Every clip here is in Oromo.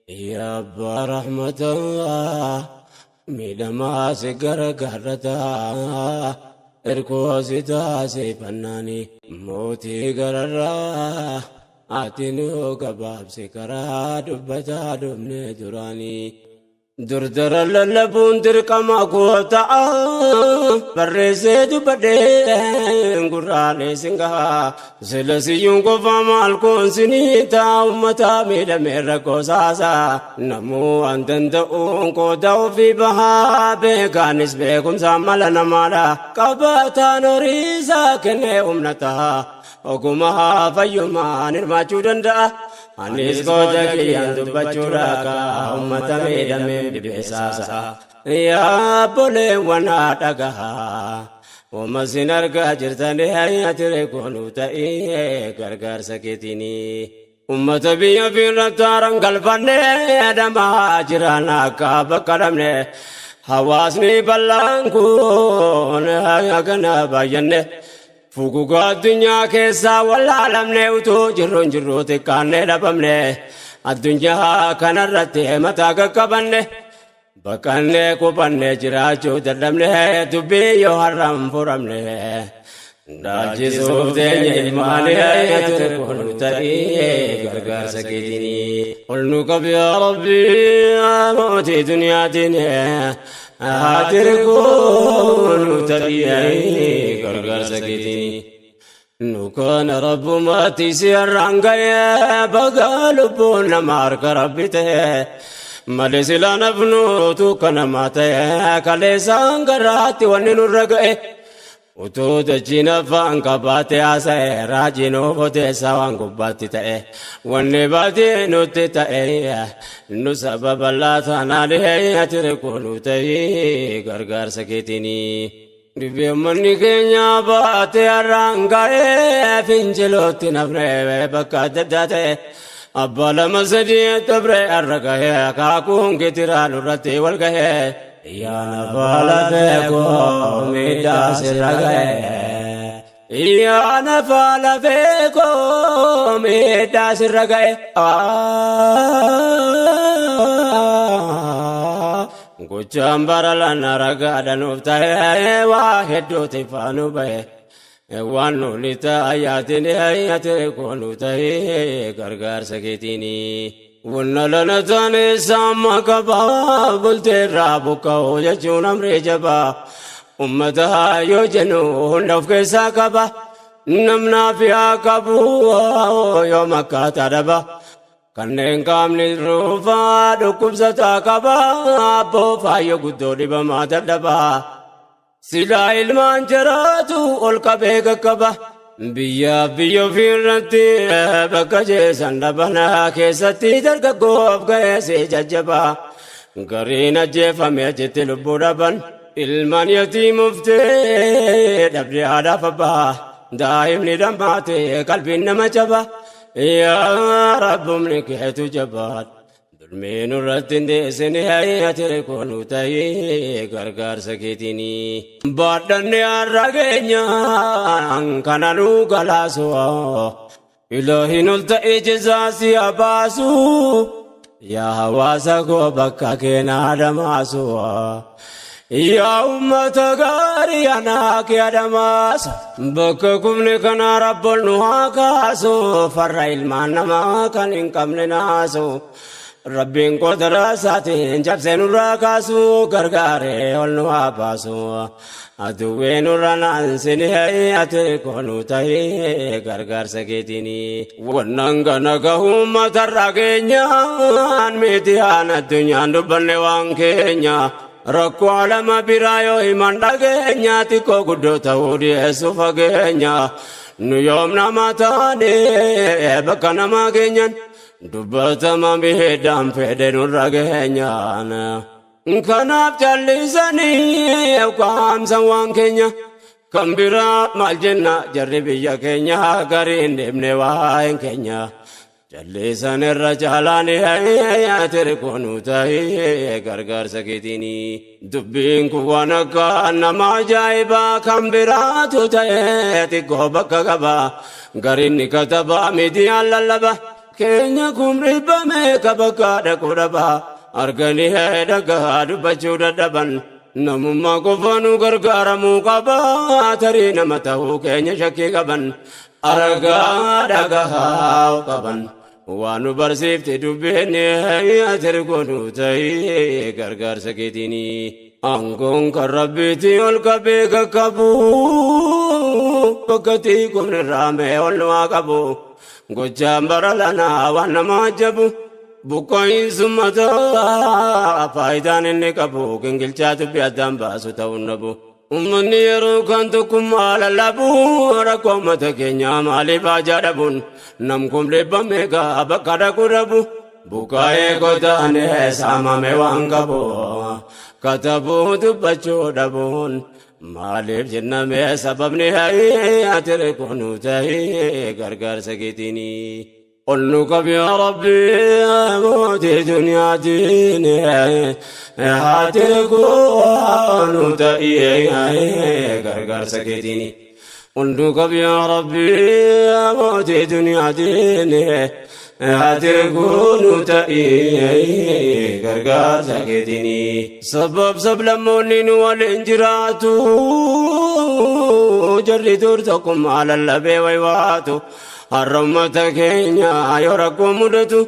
Yaa abbaa rahmataa miidhamaa si gargaarrataa erkoo si taasifannaani mootii gararraa ati nu gabaabsi karaa dubbataa dhufne duraanii. Durdara lallabuun dirqama koo ta'a barreessee dubbadhee gurraalee singaa sila siyyuun qofa maal koon sinii ta'a ummata miidhamee rakkoo saasaa namuu waan danda'uun qooda ofii bahaa beekaanis beekumsaan mala namaadha qabataan horiisaa kennee humna ta'a ogumaa fayyumaan hirmaachuu danda'a. Anis qooda kiyyaan dubbachuudha kaa ummata miidhamee dhibeessaasa. Yaa obboleewwan dhagahaa Wama sin argaa jirtanii ati koonuu ta'ee gargaarsa keetiinii. Ummata biyya fiirratti haaraan galfannee adamaa jiran akka bakka dhabne. Hawaasni bal'aan kun hagana baay'anne. Fuguga addunyaa keessaa wallaalamne utuu jirruun jirruu xiqqaannee dhabamne. Addunyaa kanarratti mataa qaqqabanne. Baqannee qubannee jiraachuu dadhabne dubbii yoo har'aan furamne. Dhaalchisuuf teenye ilmaanii ati kun ta'ee gargaarsa keetinii. Ol nu qabi yaa Rabbi mootii duniyaatiin ati kun ta'ee gargaarsa keetinii. Nu kana rabbumaatti si har'aan ga'ee baga lubbuun nama harka Rabbi ta'e. Malee silaa nafnuutu kanamaa ta'e kaleessaan garaatti wanni nurra ga'e. Utuu dachiin afaan qabaate haasa'e raajiin ofoteessa waan gubbaatti ta'e wanni baatee nutti ta'e nu sababa laatanaan ati koonuu ta'e gargaarsa keetinii. Dhibee manni keenya baate har'aan ga'ee fincilootti nafne bakka adda addaa ta'e abbaa lama sadii dabre har'a ga'ee akaakuun gitiraa nurratti wal ga'ee. Yaa nafa lafee koo miidhaa sirra ga'e. Yaa nafa lafee koo miidhaa sirra ga'e. Gochaan bara lana ragaadha nuuf ta'e waa hedduuti faanu ba'e. Waan nuti taa'aatiin ati koonu ta'e gargaarsa keetiinii. Wanna lana taane saama qabaa bulteerraa buqqa'uu jechuun amree jabaa. Ummata yoo jennu hunda of keessaa qaba. Namnaaf yaa qabu yoo makkaataa dhaba. Kanneen qaamni ruufaa dhukkubsataa qaba. Abboo faayyoo guddoo dhibamaa dadhabaa. Silaa ilmaan jiraatu ol qabee qaqqaba. Biyyaaf biyya ofiirratti bakka jeesan dhabana keessatti dargaggoof ga'eessi jajjaba. Gariin ajjeefame achitti lubbuu dhaban. Ilmaan yatiimuftee dhabde haadhaaf abbaa. Daa'imni dhammaate qalbiin nama jaba. Yaa Rabbumni keetu jabaadha. Dulmii nurratti hin deessine ati koonuu ta'ee gargaarsa keetinii. Baadhanne har'a keenyaan kana nu galaasu. Ilaahin ol ta'ee jazaasi haa baasu. Yaa hawaasa koo bakka keenya adamaasu. Yaa uummata gaarii anaa kee adamaasu. Bakka kumni kana rabboon nu haa kaasu. Farra ilmaan namaa kan hin qabne naasu. Rabbiin qodara isaatiin cabsee nurraa kaasu gargaaree ol nu haa baasu. Aduwwee nurra naansinee ati koonuu ta'ee gargaarsa keetinii. Wannan kana gahu uummatarra keenyaan miidiyaan addunyaan dubbanne waan keenya. Rakkoo alama biraa yoo himan dhageenya xiqqoo guddoo ta'uu dhiyeessu fageenya. Nu yoom nama taane bakka nama keenyan dubbatama miidhaan fedhe nurra geenyaan. Kanaaf callisanii qaamsan waan keenya. Kan biraa maal jenna jarri biyya keenya gariin deemne waa'een keenya. Jallisan irra caalaan ati koonuu ta'ee gargaarsa keetinii. Dubbiin kun waan akka nama ajaa'ibaa kan biraatu ta'ee xiqqoo bakka qaba. Gariin ni kataba miidiyaan lallaba. Keenya kum dhibba meeqa bakka dhaquu dhabaa arganii dhagaa dubbachuu dadhaban. Namummaa qofa nu gargaaramuu qaba tarii nama ta'uu keenya shakkii qaban argaa dhagahaa qaban. Waan nu barsiifte dubbiin ati goonuu ta'ee gargaarsa keetiini. Aangoon kan rabbiitti ol qabee qaqqabu bakka xiqqoon irraa mee ol nu haa qabu. Gochaan bara lanaa waan nama ajabu. Buqqaa'iinsi uummataa faayidaan inni qabu gingilchaa dubbii addaan baasu ta'uu nabu. Uummanni yeroo kan tokkummaa lallabu rakkoo uummata keenyaa maaliif haajaa dhabuun nam kun dhibba meeqa bakka dhaqu dhabu. Buqqaa'ee godaanee saamame waan qabu katabuu dubbachuu dhabuun maaliif jennamee sababni ati kunuu ta'ee gargaarsa keetiini. قل لك يا ربي موتي دنيا ديني هاتركون تأيي غرغر سكتيني قل لك يا ربي موتي دنيا ديني هاتركون تأيي غرغر سكتيني سبب سب لمونين والانجراتو جري دورتكم على اللبي ويواتو Har'a uummata keenya yoo rakkoo mudatu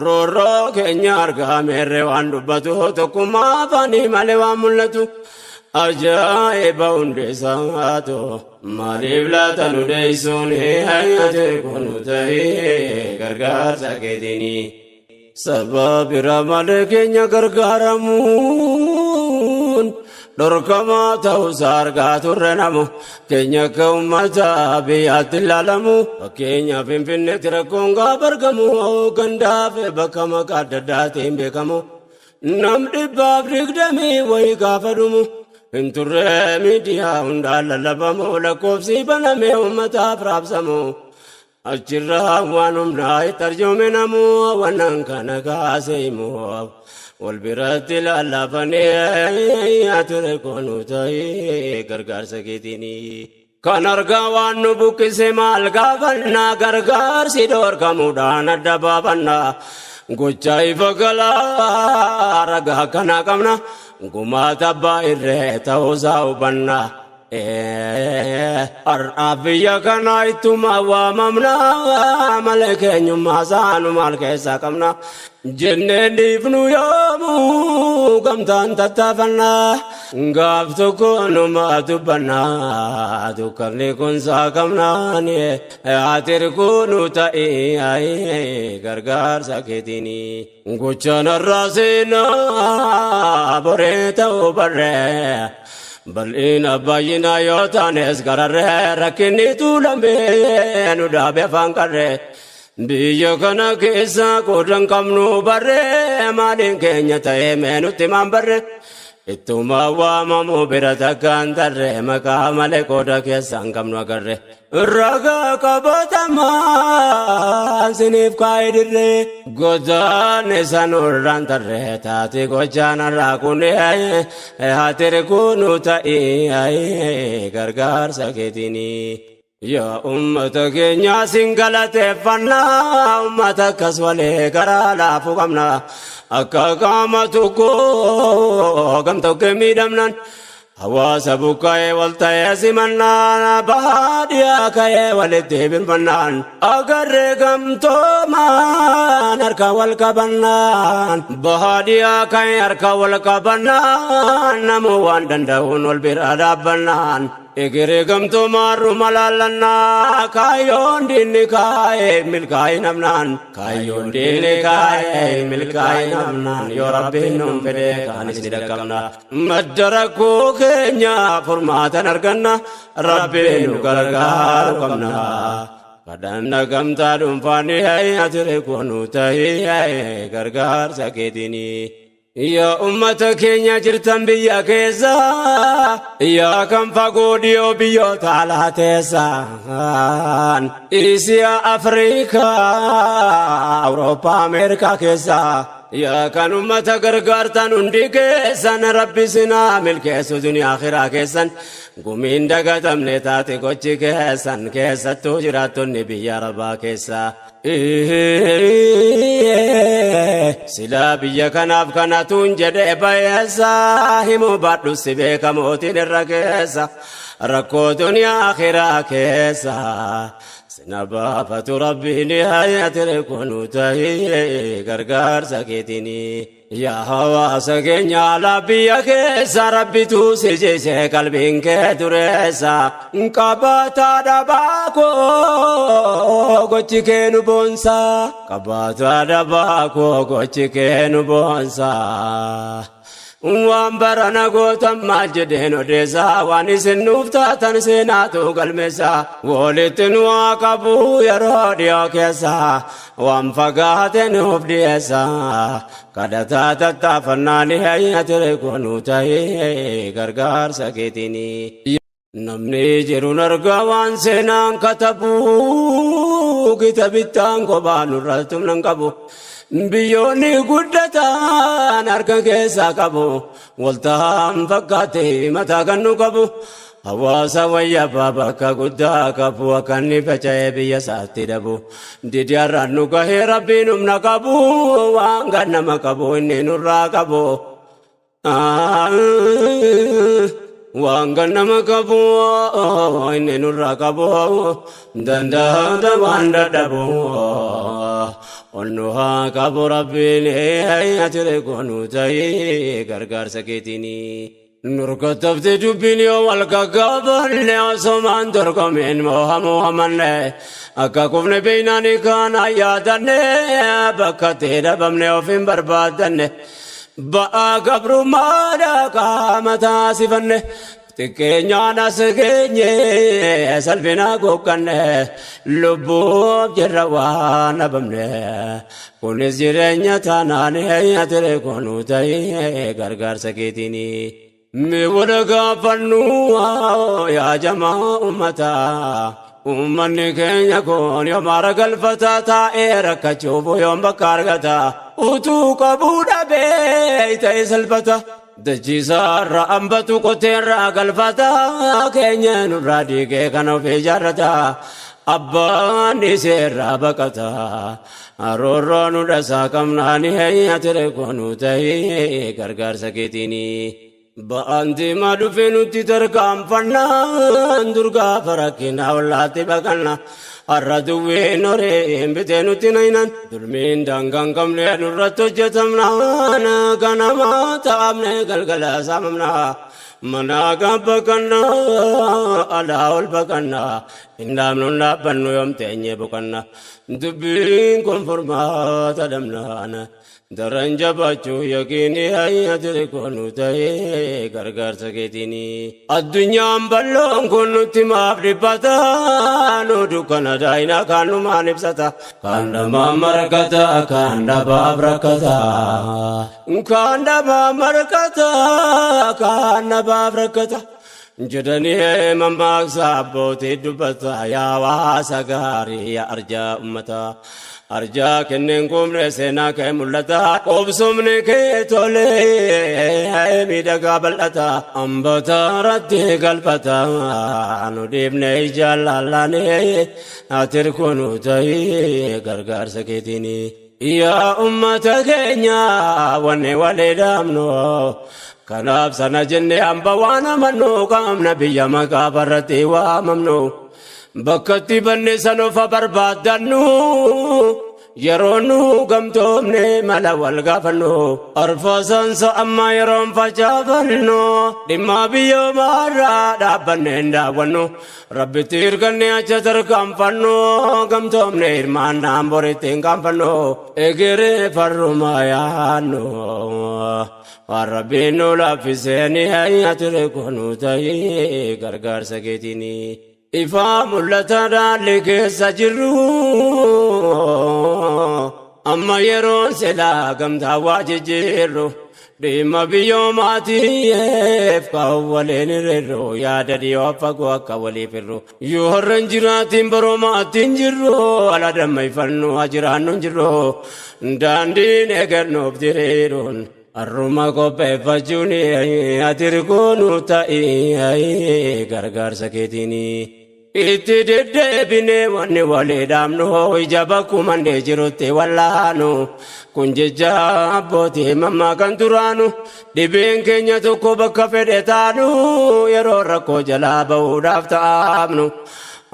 roorroo keenya argaa meerree waan dubbatu tokkummaa afaanii malee waan mul'atu ajaa'iba hundeessaatu maaliif laata nu deessuun ati kunu ta'ee gargaarsa keetiini. Saba bira malee keenya gargaaramuun dhorkamaa ta'uusaa argaa turre namu keenya akka uummata biyyaatti ilaalamu fakkeenyaaf Finfinneetti rakkoon gaafa argamu gandaaf bakka maqaa adda addaatiin beekamu nam 120 wayii gaafa dhumu hin turre miidiyaa hundaan lallabamu lakkoofsi banamee uummataaf raabsamu. Achirraa waan humnaa itti arjoome namu wannan kana kaasee himu wal biratti lallaafanii ture koonu ta'ee gargaarsa keetiini. Kan argaa waan nu buqqise maal gaafannaa gargaarsi dhorkamuudhaan adda baafannaa gochaa ifa galaa ragaa kana qabna gumaata abbaa irree ta'uusaa hubannaa. Har'aaf biyya kana ittuma waamamna malee keenyummaa saanu maal keessaa qabna jennee dhiifnu yoomuu gamtaan tattaafanna gaaf tokko numa dubbanna dukkanni kun saaqamnaan ati kunu ta'ee gargaarsa keetiini. Gochaan har'aa seenaa boree ta'uu barree. Bal'ina baay'ina yoo taanes gararree rakkinni tuulamee nu dhaabee afaan qarree biyya kana keessa qoodan qabnu barree maaliin keenya ta'ee mee nutti maan barree ittuma waamamu bira takkaan tarree maqaa malee qooda keessaan qabnu agarree ragaa qabatamaa siniif kaa'ee dirree godaanni sanurraan tarree taate gochaan har'aa kun ati kunu ta'ee gargaarsa keetiini. Yaa uummata keenya sin galateeffannaa uummata akkas walee garaa laafuu qabna akka qaama tokkoo gamtokkee miidhamnaan hawaasa buqqa'ee wal ta'ee simannaan baadiyyaa ka'ee walitti birmannaan agarree gamtoomaan harka wal qabannaan baadiyyaa ka'ee harka wal qabannaan namuu waan danda'uun wal bira dhaabbannaan Egeree gamtoomaan ruma laallannaa kaayyoon diinni kaa'ee milkaa'ee namnaan kaayyoon diinni kaa'ee milkaa'ee namnaan yoo rabbiin nuun fedhe kaanis ni dhaqqabna madda rakkoo keenya furmaatan arganna rabbiin nu gargaaru qabna. Kadhanna gamtaa dhuunfaanii ati kunu ta'ee gargaarsa keetiini. Yaa uummata keenya jirtan biyya keessa yaa kan fagoo dhiyoo biyyoota alaa teessan Isiyaa Afrikaa Awurooppaa Ameerikaa keessa yaa kan uummata gargaartan hundi keessan rabbi sinaa milkeessu duniyaa akhiraa keessan Gumiin dagatamne taate gochi keessan keessattuu jiraattonni biyya arabaa keessa. Silaa biyya kanaaf kanatuun jedhee bayeessa himuu baadhu si beeka mootiin irra keessa rakkoo duniyaa akhiraa keessa. Sina baafatu rabbiin hayatire kunu tahee gargaarsa keetinii. Yaa hawaasa keenya alaa biyya keessa rabbitu si jise qalbiin kee dureessa. Qabaataa dhabaa koo gochi kee nu boonsa. Qabaataa dhabaa koo gochi kee nu boonsa. Waan barana gootan maal jedheen odeessa waan isin nuuf taatan seenaatu galmeessa. Walitti nu haa qabu yeroo dhiyoo keessa waan fagaate nuuf dhiyeessa. Kadhataa tattaafannaan hayyatire konuu ta'ee gargaarsa keetiini. Namni jiruun argaa waan seenaan katabu gita bittaan kophaa nurratti humna hin qabu. Biyyoonni guddatan harka keessaa qabu waltaan fakkaate mataa kan nu qabu. Hawaasa wayyabaa bakka guddaa qabu akka inni faca'ee biyya isaatti dhabu. Didiyaarraan nu gahee rabbiin humna qabu waan kan nama qabu inni nurraa qabu. Waan kan nama qabu inni nurraa qabu danda'aadha waan dadhabu. Onnu haa qabu rabbiin atire koonu ta'ee gargaarsa keetiini. Nurkattafte dubbiin yoo wal gaggaafanne osomaan dorgomeen moohamuu hamanne akka kufne beeynaan kaan yaadanne bakka ta'e dhabamne of hin barbaaddanne ba'aa gabrummaadha qaama taasifanne xiqqeenyaan as geenye salphina goqqanne lubbuuf jirra waan dhabamne kunis jireenya taanaan atire koonuu ta'ee gargaarsa keetiini. Mi wada gaafannu yaa jamaa ummataa Uummanni keenya kun yoom haara galfataa taa'ee rakkachuuf yoom bakka argata utuu qabuu dhabee ta'e salphata. Dachiisaarra hambatu qoteerraa galfata keenya nurraa diigee kan of ijaarrata abbaan iseerraa baqata. Aroorroo nu dhasaa qabnaani atire koonuu ta'ee gargaarsa keetiini. Ba'aan diimaa dhufee nutti tarkaanfannaan dur gaafa rakkina ollaatti baqanna. Har'a duwween horeen bitee nutti naynan dulmiin daangaan qabne nurratti hojjetamnaan ganama taa'amne galgala saamamna. Manaa gaafa alaa ol baqanna hin dhaabnu hin dhaabbannu yoom teenyee boqanna. Dubbiin kun furmaata dhabnaan daran jabaachuu yaqiini atire koonuu ta'ee gargaarsa keetiini. Addunyaan bal'oon kun nutti maaf dhiphata nu dukkana daa'ina kaan numaan ibsata. Kaan namaa markata kaan dhabaaf rakkata. Kaan dhabaaf markata kaan dhabaaf rakkata. Jedhanii mammaaksa abbootii dubbata yaa hawaasa gaarii yaa arjaa ummata. Arjaa kenneen kumne seenaa kee mul'ata qubsumni kee tolee miidhagaa bal'ata. Hambata irratti galfata nu dhiibne ijaan laallaanii ati kunu ta'ee gargaarsa keetiini. Yaa ummata keenya wanni walii dhaabnu kanaaf sana jenne hamba waan amannu qaamna biyya maqaa irratti waamamnu. Bakka itti banne sanofa barbaaddannu yeroo nu gamtoomne mala wal gaafannu. Arfaasansa amma yeroon facaafannu dhimma biyyoomaarraa dhaabbanne hin daawwannu. Rabbitti hirkanne acha tarkaanfannu gamtoomne hirmaannaan boritti hin qaanfannu. Egeree farrumaa yaannu waan rabbiin nu laaffiseen atire koonuu ta'ee gargaarsa keetiini. Ifaa mul'ata dhaalli keessa jirru amma yeroon silaa gamtaa waa jijjiirru dhimma biyyoomaatiif kan waliin hiriirru yaada dhiyoo fagoo akka waliif hirru yoo har'a hin jiraatiin baroomaatti hin jirru ala dammayfannu haa jiraannu hin jirru daandiin eegannuuf diriiruun. Arruma qopheeffachuun ati hirkoonu ta'ii gargaarsa keetiini. Itti deddeebine wanni walii dhaabnu ija bakkuma jirutti wallaanu kun jecha abbootii mammaa kan turaanu dhibeen keenya tokko bakka fedhe taanu yeroo rakkoo jalaa bahuudhaaf ta'amnu.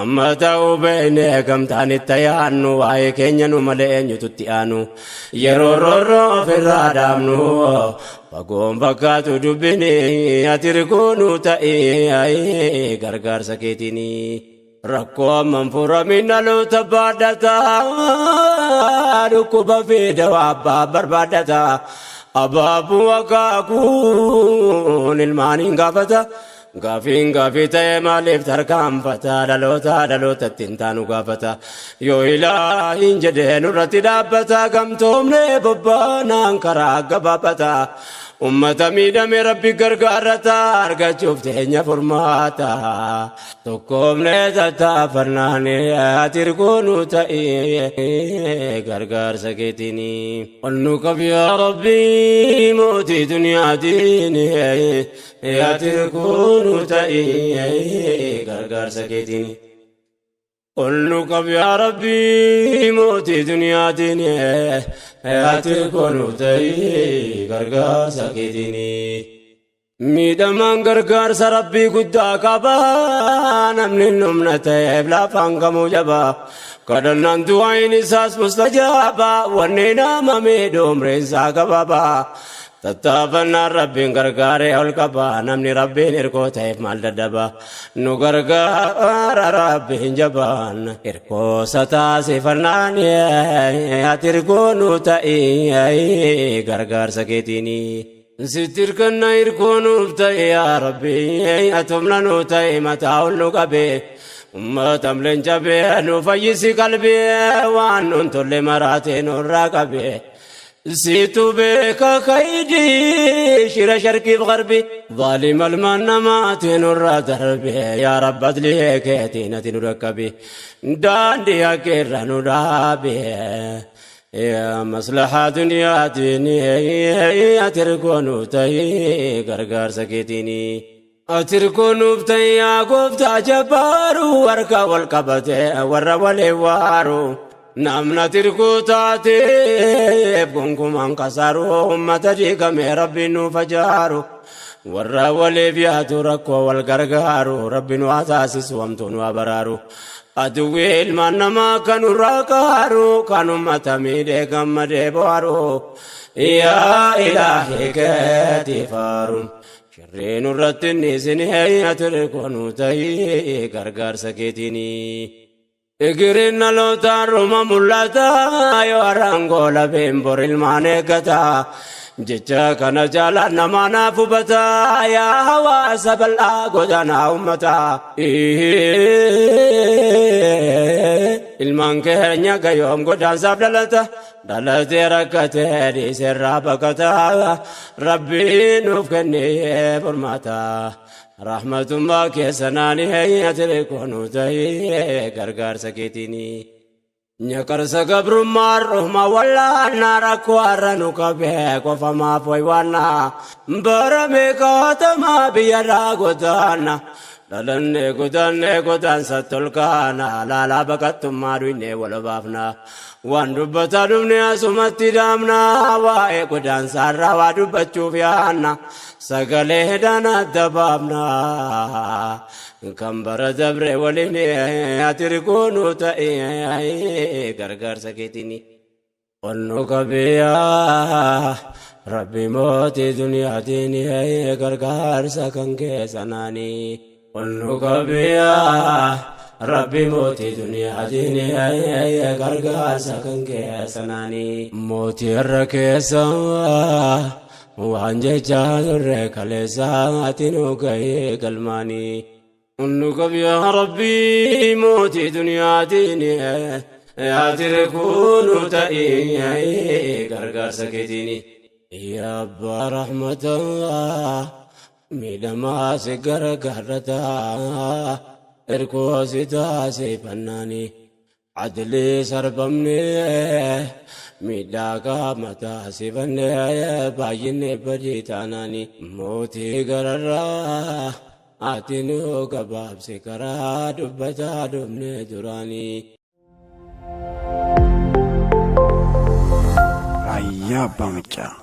Amma ta'uu beekne gamtaan itti yaannu waa'ee keenya nu malee eenyutu itti aanu yeroo roorroo ofirraa dhaabnu fagoon fakkaatu dubbini ati hirkoonu ta'ii gargaarsa keetiini. Rakkoo amman furamin dhaloota baadhata dhukkuba fi dawaa abbaa barbaadata abaabuu akaakuun ilmaaniin gaafata. Gaafiin gaafii ta'e maaliif tarkaanfata dhaloota dhalootatti hin taanu gaafata yoo ilaahin jedhee nurratti dhaabbata gamtoomne bobbaanaan karaa gabaabata ummata miidhame rabbi gargaarata argachuuf teenya furmaata tokkoomne tattaafannaan ati hirkoonu ta'ee gargaarsa keetiini. Ol nu qabi yaa rabbi mootii duniyaatiin ati hirkoonu ta'ee gargaarsa keetiini. Ol nu qabi yaa rabbi mootii duniyaatiin ati hirkoonu ta'ee gargaarsa keetiini. Miidhamaan gargaarsa rabbii guddaa qaba namni humna ta'eef lafaan kamuu jaba kadhannaan du'aayin isaas mustajaaba wanni nama miidhu umriin isaa gabaaba tattaafannaan rabbiin gargaaree ol qaba namni rabbiin hirkoo ta'eef maal dadhaba nu gargaara rabbiin jabaan hirkoosa taasifannaan ati hirkoonu ta'ii gargaarsa keetiini. Sitti hirkanna hirkoonuuf ta'e yaa rabbi atumna nu ta'e mataa ol nu qabe ummatam leenca bee nu fayyisi qalbii waan nun tolle maraatee nurraa qabe. Situ beeka kaydii shira sharqiif garbi ظالم ilmaan namaatiin nurraa darbe yaa rabbi adlii keetiin ati nu dhaqqabi daandii hakeerra nu dhaabe. Yaa maslahaa duniyaatiin ati hirkoonuuf ta'ee gargaarsa keetiini. Ati hirkoonuuf ta'ee yaa gooftaa jabbaaru harka wal qabate warra waliin waaru. Namna tirkuu taateef gonkumaan kasaaru uummata diigame rabbiin nuuf ajaaru. Warra waliif yaadu rakkoo wal gargaaru rabbi nu haa taasisu hamtuu nu haa baraaru. Aduwwi ilmaan namaa kan nurraa qaaru kan uummata miidhee gammadee bohaaru. Yaa ilaahi keetii faaru. Shirrii nurratti inni isin ati hirkoonuu ta'ii gargaarsa keetiini. Egereen dhalootaan ruma mul'ata yoo har'aan labeen bor ilmaan eeggata. Jecha kana jaalaan namaa naaf hubata yaa hawaasa bal'aa godaanaa uummata. Ilmaan keenya gayoom godaansaaf dhalata dhalatee rakkatee dhiiseerraa baqata rabbiin nuuf kennee furmaata. Rahmatummaa keessanaan ati hirkoonuu ta'ee gargaarsa keetiini. Nyaqarsa gabrummaa ruhma wallaannaa rakkoo har'a nu qabee qofa maaf waywaannaa bara meeqaatamaa biyyarraa godaanna dhalannee godaannee godaansa tolkaana laalaa baqattummaa dhuyinee wal baafna waan dubbataa dhufne asumatti dhaabna waa'ee godaansaarraa waa dubbachuuf yaanna sagalee dhaan adda baafna kan bara dabre waliin ati hirkoonuu ta'ee gargaarsa keetiini. Ol nu qabiyaa rabbi mootii duniyaatiin gargaarsa kan keessanaanii. Ol nu qabiyaa rabbi mootii duniyaatiin gargaarsa kan keessanaanii. Mootii irra keessa waan jechaa turre kaleessa ati nu gahee galmaanii. Nu qabiyaa rabbi mootii duniyaatiin ati hirkoonuu ta'ee gargaarsa keetiini. Yaa abbaa rahmataa miidhamaa si gargaarrataa hirkoo si taasifannaanii. Adlii sarbamnee miidhaa qaama taasifannee baay'inni badii taanaani mootii gararraa ati nu gabaabsi karaa dubbataa dhumne duraanii. Raayyaa Abbaa Maccaa.